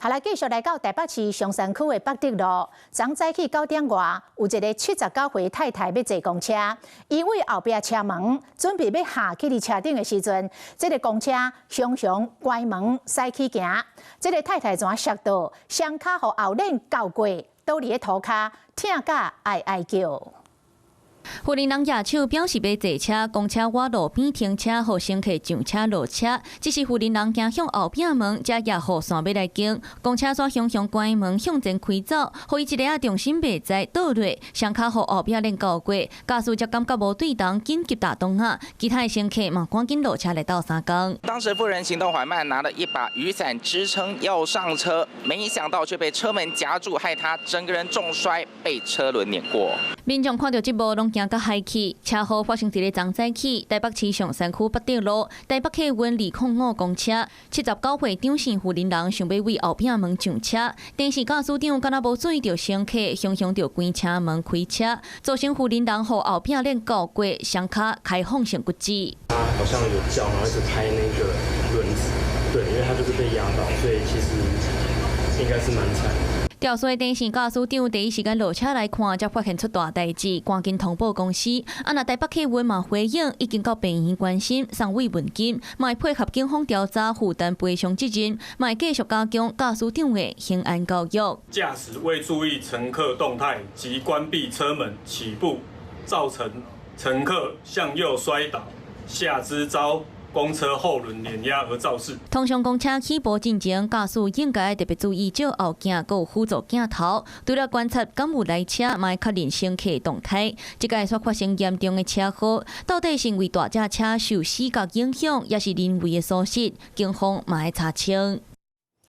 好來，繼續來到台北市松山區的北德路，昨早起9點外，有一个79歲太太欲坐公車，伊對後壁車門準備欲下去佇車頂的時陣，這个公車雄雄關門駛起行，這个太太怎摔倒，雙跤予後輪絞過，倒佇咧塗跤，疼甲哀哀叫。婦人人舉手表示欲坐車，公車倚路邊停車，予乘客上車落車。只是婦人人行向後壁門，才攑雨傘欲來經，公車煞雄雄關門向前開走，予伊一个仔重心袂在倒落，雙跤予後壁輪絞過，駕駛才感覺無對頭，緊急打擋仔，其他的乘客嘛趕緊落車來鬥相共。當時婦人行動緩慢，拿了一把雨傘支撐要上車，沒想到卻被車門夾住，害他整個人重摔，被車輪碾過。民眾看著這幕攏驚甲嗨去，車禍發生佇咧昨早起，台北市松山區北德路，台北客運205公車，79歲張姓婦人人想欲對後壁門上車，但是駕駛長敢若無注意著乘客，雄雄就關車門開車，造成婦人人予後壁輪絞過，雙跤開放性骨折。他好像有叫，然後一直拍那個輪子，對，因為他就是被壓到，所以其實應該是蠻慘。肇事的電視駕駛長第一時間落車來看，才發現出大代誌，趕緊通報公司。啊，若台北客運嘛回應，已經到病院關心，送慰問金，嘛會配合警方調查，負擔賠償責任，嘛會繼續加強駕駛長的行安教育。駕駛未注意乘客動態及關閉車門起步，造成乘客向右摔倒，下肢遭公車後輪碾壓而肇事。通常公車起步進前，駕駛應該特別注意照後鏡、閣輔助鏡頭，除了觀察敢有來車，嘛愛確認乘客動態。這擺煞發生嚴重的車禍，到底是因為大隻車受死角影響，抑是人為的疏失？警方嘛愛查清。